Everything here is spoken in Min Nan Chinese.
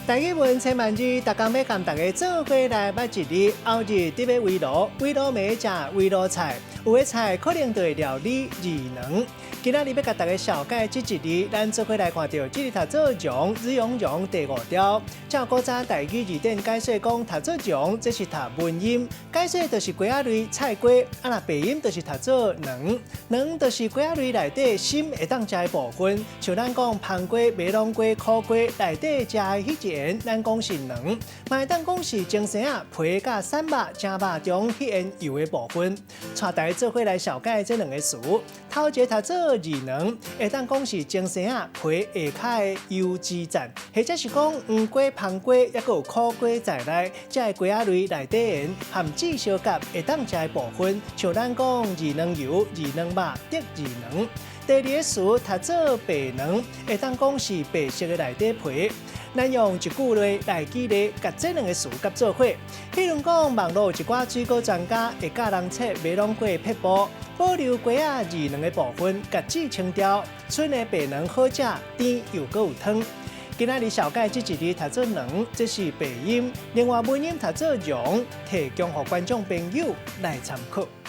台語文千萬字，逐工欲共大家做伙來捌一字。後日佇欲圍爐，圍爐糜食圍爐菜，有的菜可能就會料理二卵。今仔日欲共大家紹介這一字，咱做伙來看著，這字讀做絨，日用絨第五條。照古早台語字典解說講，讀做絨，這是讀文音，解說就是瓜仔類菜瓜。啊若白音就是讀做卵，卵就是瓜仔類內底心會當食的部分。像咱講芳瓜、馬龍瓜、苦瓜內底食的彼一緣，咱講是卵，嘛會當講是蒸生仔皮佮瘦肉、正肉中彼緣油的部分。帶大家做伙來紹介這兩個詞，頭一个讀做二卵，會當講是蒸生仔皮下跤的油脂層，或者是講黃瓜、芳瓜，抑閣有苦瓜在內，這个瓜仔類內底緣含籽相夾會當食的部分，像咱講二卵油、二卵肉、得二卵。第二個詞讀做白卵，會當講是白色的內底皮。咱用一句話來舉例，共這兩個詞夾做伙。譬如講，網路有一寡水果專家會教人切馬龍瓜的撇步，保留瓜仔二卵的部分，共籽清掉，賰的白卵好食，甜又閣有湯。今仔日紹介這一字讀做卵，這是白音；另外文音讀做絨，提供予觀眾朋友來參考。